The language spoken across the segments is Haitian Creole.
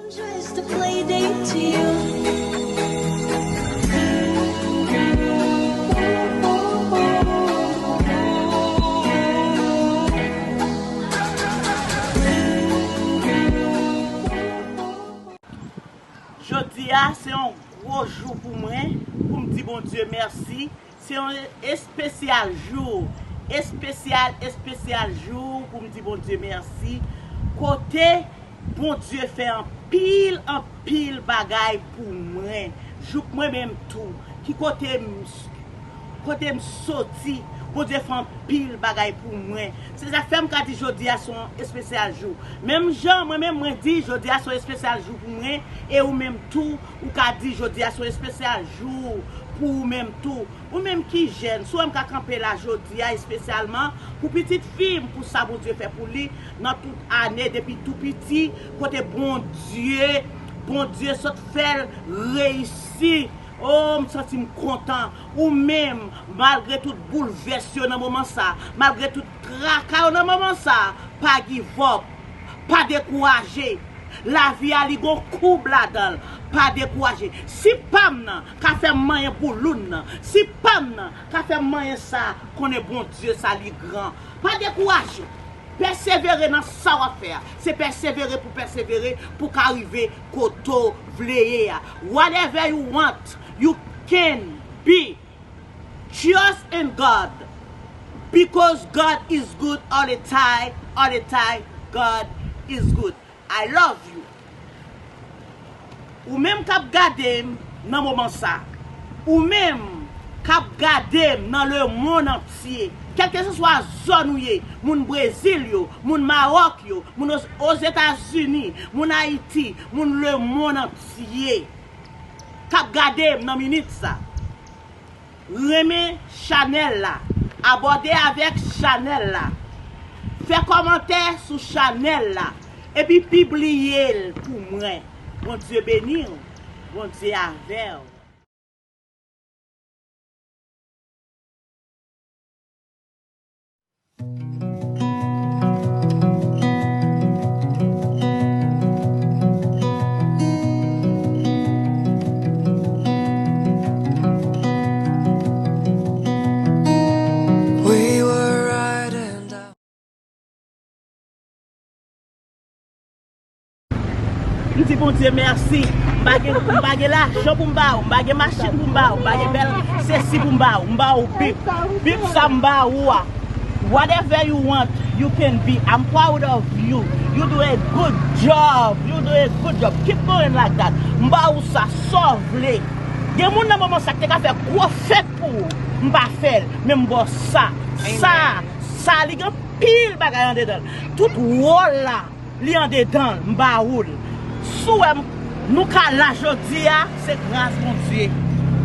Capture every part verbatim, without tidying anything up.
Just a play date to you. Jodi a se yon gwo jou pou mwen, pou m di Bondye mèsi. Se yon espesyal jou, espesyal, espesyal jou pou m di Bondye mèsi. Kote Bondye fè anpil, anpil bagay pou mwen. Jouk mwen menm tou, ki kote m, kote m soti, Bondye fè anpil bagay pou mwen. Se sa k fè m ka di jodi a se yon espesyal jou. Menm jan mwen menm mwen di jodi a se yon espesyal jou pou mwen, e ou menm tou, ou ka di jodi a se yon espesyal jou pou ou menm tou. Ou menm ki jèn, si w wè m ka kanpe la jodi a espesyalman pou pitit fi m, pou sa Bondye fè pou li nan tout ane, depi tou piti, kote Bondye, Bondye sot fè l reyisi. O, m santi m kontan. Ou menm, malgre tout boulvès yo nan moman sa, malgre tout traka yo nan moman sa, pa give up, pa dekouraje. Lavi a, li gon koub ladan l. Pa dekouraje. Si pa m nan ka fè m manyen bouloun nan, si pa m nan ka fè m manyen sa, konnen Bondye sa li gran. Pa dekouraje. Pèsevere nan sa w ap fè a. Se pèsevere pou pèsevere pou ka rive kote w vle ye a. Whatever you want, you can be. Trust in God. Because God is good all the time. All the time, God is good. I love you. Ou menm k ap gade m nan moman sa. Ou menm k ap gade m nan lemonn antye. Kèlkeseswa zòn ou ye, moun Brezil yo, moun Mawòk yo, moun Ozetazini, moun Ayiti, moun lemonn antye k ap gade m nan minit sa. Renmen chanèl la, abòne avèk chanèl la, fè kòmantè sou chanèl la, epi pibliye l pou mwen. Bondye beni w, Bondye avè w. M di Bondye mèsi. M pa gen, m pa gen lajan pou m ba ou, m pa gen machin pou m ba ou, m pa gen bèl sesi pou m ba ou. M ba ou bib. Bib sa m ba ou a. Whatever you want, you can be. I'm proud of you. You do a good job. You do a good job. Keep going like that. M ba ou sa, sa w vle. Gen moun nan moman sa ki te ka fè gwo fèt pou ou. M pa fè l, men m ba w sa. Sa, sa li gen pil bagay andedan l. Tout wòl la, li andedan l, m ba ou l. Si w wè m, nou ka la jodi a, se gras Bondye.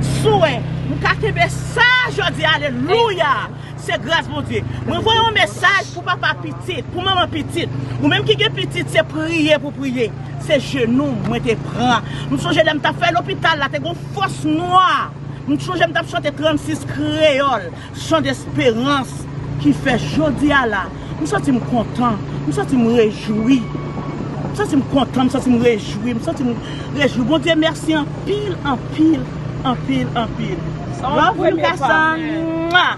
Si w wè m ka kenbe sa jodi a, alelouya, se gras Bondye. Mwen voye yon mesaj pou papa pitit, pou manman pitit. Ou menm ki gen pitit, se priye pou priye. Se jenou mwen te pran. M sonje lè m t ap fè lopital la, te gon fòs nwa. M sonje m t ap chante trannsis kreyòl. Chan desperans ki fè jodi a la, m santi m kontan, m santi m rejwi. M santi m kontan, m santi m rejwi, m santi m rejwi. Bondye mèsi anpil, anpil, anpil, anpil. Love you, Kasan. Mwa.